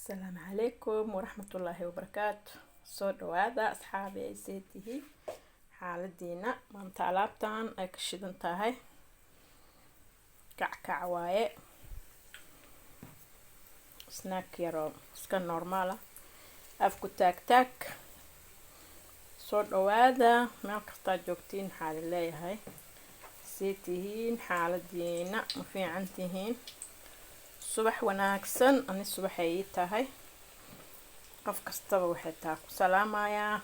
Asalaamu calaykum waraxmatullaahi wabarakaatu. Soo dhawaada asxaabi, ay see tihiin xaaladiina? Maanta alaabtan ay ka shidan tahay, kackac waaye, snack yaroo iska normaal ah, afku taag taag. Soo dhawaada meel kastaa joogtiin. Maxaa la leeyahay? See tihiin xaaladiina? Ma fiican tihiin? Subax wanaagsan. Ani subaxay ii tahay. Qof kastaba waxay taa ku salaamayaa.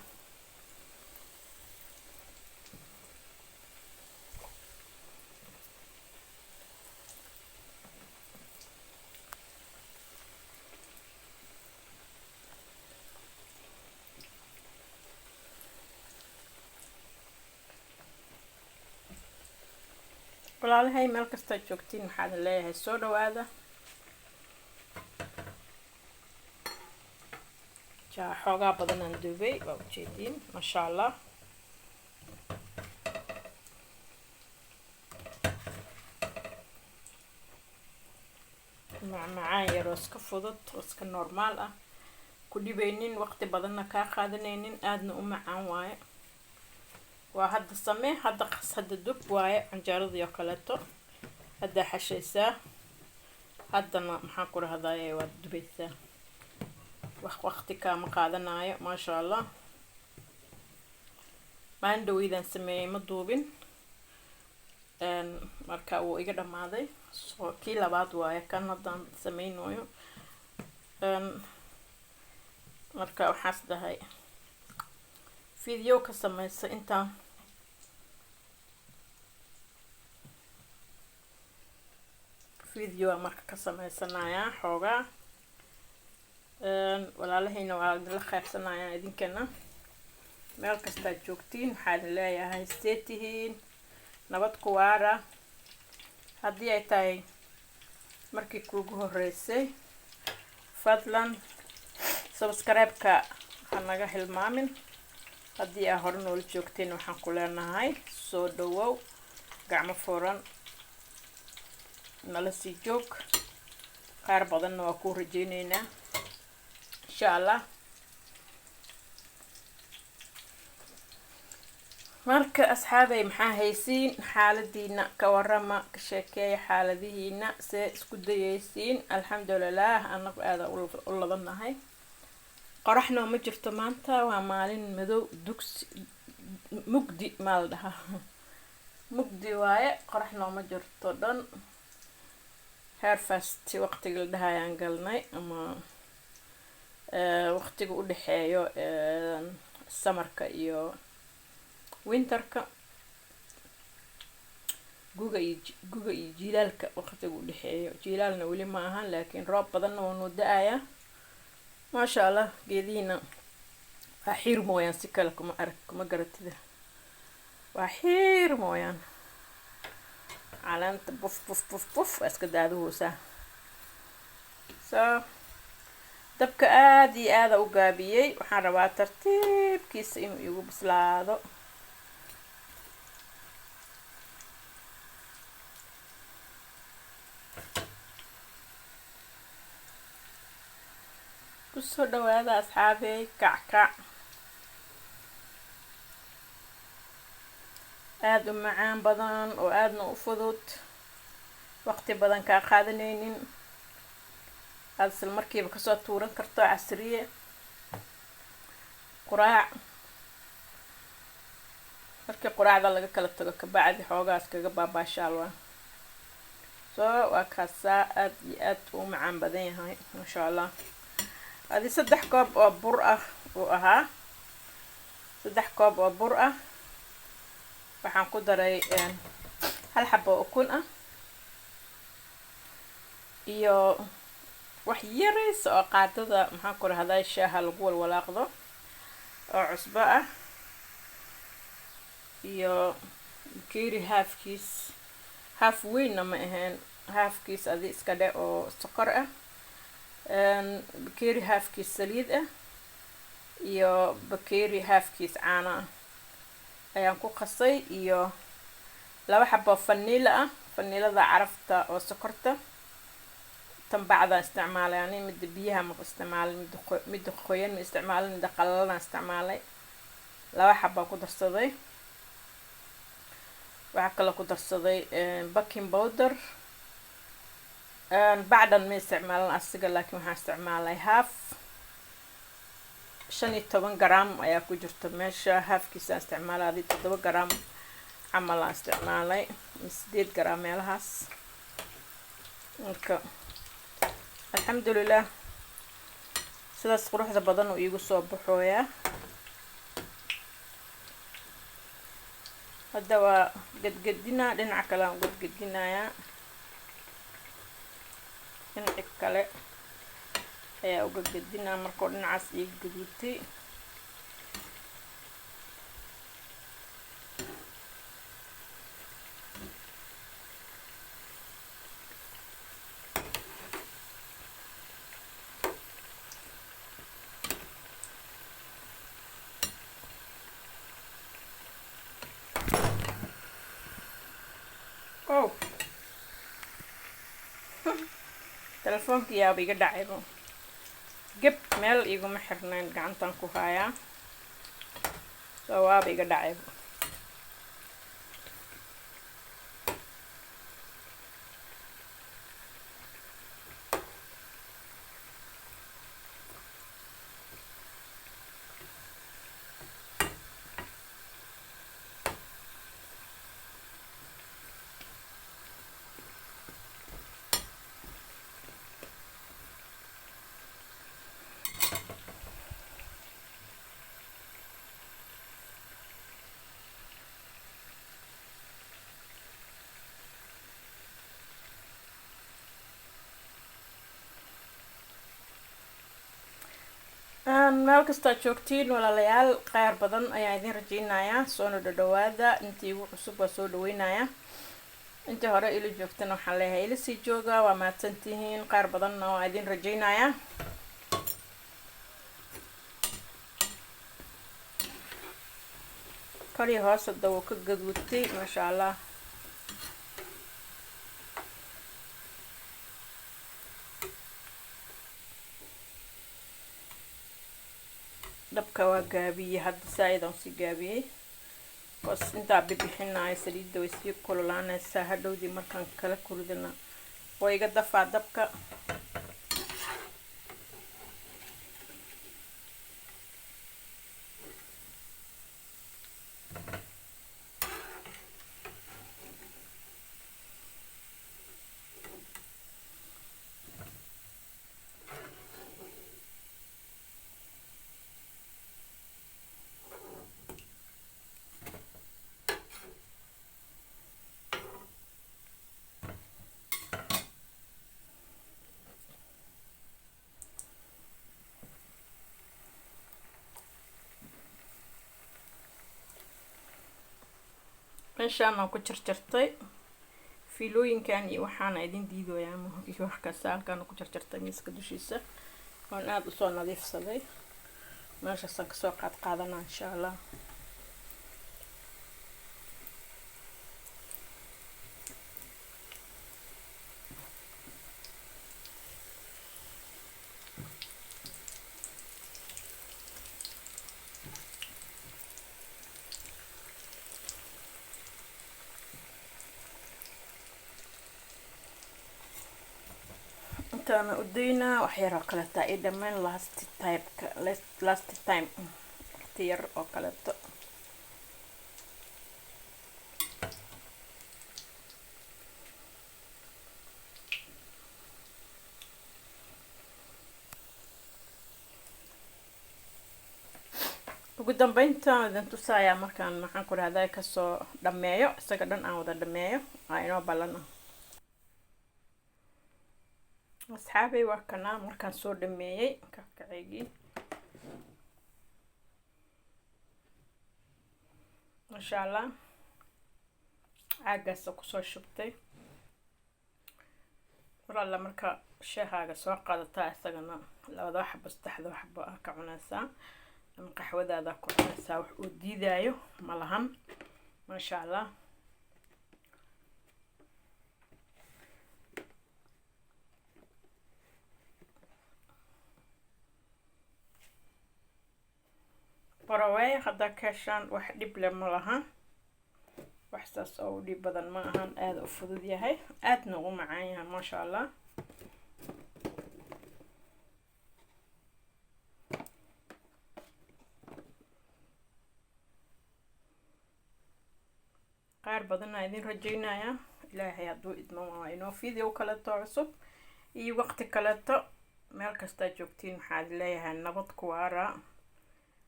Walaalahay, meel kastaa joogtiin, maxaa idin leeyahay? Soo dhawaada. Jaa xoogaa badanaan dubay, waa ujeediin, maasha Allah. Macmacaan yaroo iska fudud oo iska normaal ah, ku dhibaynin, waqti badanna kaa qaadanaynin, aadna u macaan waaye. Waa hadda samee, hadda qas, hadda dub waaye. Canjeeradii oo kaleeto haddaa xashaysaa, haddana maxaan ku rahdaye, waad dubaysaa, wax waqti kaama qaadanaayo, maasha Allah. Maalin dhaweydaan sameeyey, ma duubin, marka wuu iga dhamaaday. Soo kii labaad waaye kan haddaan sameynayo. Marka waxaas dhahay video ka sameysa intaan. Video marka ka sameysanayaa xoogaa, walaalahayna waa idinla qaybsanayaa. Idinkana meel kastaad joogtiin, waxaa idin leeyahay, see tihiin? Nabad ku waara. Haddii ay tahay markii kuugu horeysay, fadlan subscribe-ka ha naga hilmaamin. Haddii aa hore noola joogteen, waxaan ku leenahay soo dhawow, gacmo furan nala sii joog. Qaar badanna waa kuu rajeyneynaa, insha Allah. Marka asxaabay, maxaa haysiin? Xaaladiina ka warama, ka sheekeeya xaaladihiina, see isku dayeysiin? Alxamdulilah, anagu aada u ladanahay. Qoraxna ma jirto maanta, waa maalin madow, dugsi mugdi maa la dhahaa, mugdi waaye, qorax nooma jirto dhan. Heerfast waqtiga la dhahayaan galnay, ama waqtiga u dhexeeyo summerka iyo winterka, guga iyo jiilaalka waqtiga u dhexeeyo. Jiilaalna weli ma ahan, laakiin roob badanna waa noo da-ayaa, maasha Allah. Geedihiina waa xiir mooyaan, si kale kuma arag, kuma garatida, waa xiir mooyaan. Caleenta buf buf buf buf waa iska daadahoosaa. So dabka aada iyo aada u gaabiyey, waxaan rabaa tartiibkiisa inuu igu bislaado. Kusoo dhawaada asxaabey, kac kac aada u macaan badan oo aadna u fudud, waqti badan kaa qaadanaynin, aada isla markiiba kasoo tuuran karto casriye, quraac. Markii quraacda laga kala tago kabacdi, xoogaas kaga baabaashaal waa. Soo waa kaasaa, aada iyo aad u macaan badan yahay, maasha Allah. Adi 3 koob oo bur ah uu ahaa, 3 koob oo bur ah. Waxaan ku daray hal xabo ukun ah iyo wax yarays oo qaadada, maxaan ku rahday, shaaha lagu walwalaaqdo oo cusbo ah, iyo bakeeri halfkiis, half weynna ma ahayn, halfkiis adi iska dhe, oo sokor ah, bakeeri halfkiis saliid ah iyo bakeeri halfkiis caano ah ayaan ku qasay, iyo 2 xabo vanilla ah, vanillada carafta oo sokorta. Tan bacdaan isticmaalay ani, midda biyaha ma isticmaalin, midda qoyan ma isticmaalin, midda qalalanaan isticmaalay. Laba xabaa ku darsaday. Waxaa kaloo ku darsaday baking powder. Bacdan ma isticmaalin asiga, laakiin waxaan isticmaalay half. 15 gram ayaa ku jirta meesha, halfkiisaan isticmaalay. Adi 7 gram camal aan isticmaalay, 8 gram meelahaas. Marka alxamdulilah, sidaas quruxda badan uu iigu soo baxooyaa. Hadda waa gedgedinaa, dhinaca kale aan gedgedinayaa, dhinaci kale ayaa uga gedinaa markuu dhinacaas iiga gaduutay. Oh, telefoonka yaaba iga dhacaybo. Geb meel iguma xirnayn, gacantan ku hayaa, soo waaba iga dhacaybo. Meel kastoad joogtiin, walaalayaal, kheyr badan ayaan idin rajeynayaa. Soona dhadhawaada. Intii igu cusub waa soo dhaweynayaa, intii hore ila joogtana waxaan leeyahay ila sii jooga, waa mahadsantihiin. Kheyr badanna waa idin rajeynayaa. Kor iyo hoos hadda wuu ka gaduutay, maasha Allah. Dabka waa gaabiyey hadda, saa-id aan sii gaabiyey bas. Intaa bibixinayo saliidda way sii kululaanaysaa. Hadhowdii markaan kala kuridana waa iga dafaa dabka. Meeshaan aan ku jarjartay fiilooyinkan iyo waxaana idin diidoyaa mahogi wax kasta. Halkaan ku jarjartay miiska dushiisa oon aada usoo nadiifsaday, meeshaasaan kasoo qaad qaadanaa, insha Allah. Intaana u daynaa, wax yar oo kaleeta i dhammayn. Last typeka, last time, waqti yar oo kaleeto. Ugu dambeyntaan idin tusayaa markaan, maxaan ku rahdaa, kasoo dhameeyo isaga dhan, aan wada dhameeyo, aa inoo ballana. Asxaabay, waa kanaa markaan soo dhameeyey kakaceygii, maasha Allah. Caagaasa kusoo shubtay. War alla, marka sheehaaga soo qaadataa, isagana labada xabo, saddexda xabo ah ka cunaysaa ama qaxwadaada ku cunaysaa, wax uu diidaayo ma lahan, maasha Allah. Baraweey haddaa ka heshaan, wax dhib leh ma laha, wax saas oo u dhib badan ma ahan. Aada u fudud yahay, aadna u macaan yahay, maasha Allah. Qaar badanaa idin rajaynayaa. Ilaahay hadduu idmo, waa inoo video kaleeto cusub iyo waqti kaleeto. Meel kastaa joogtiin, waxaad leeyahay nabad ku waara.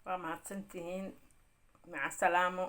Waa mahadsantihiin, maca salaamo.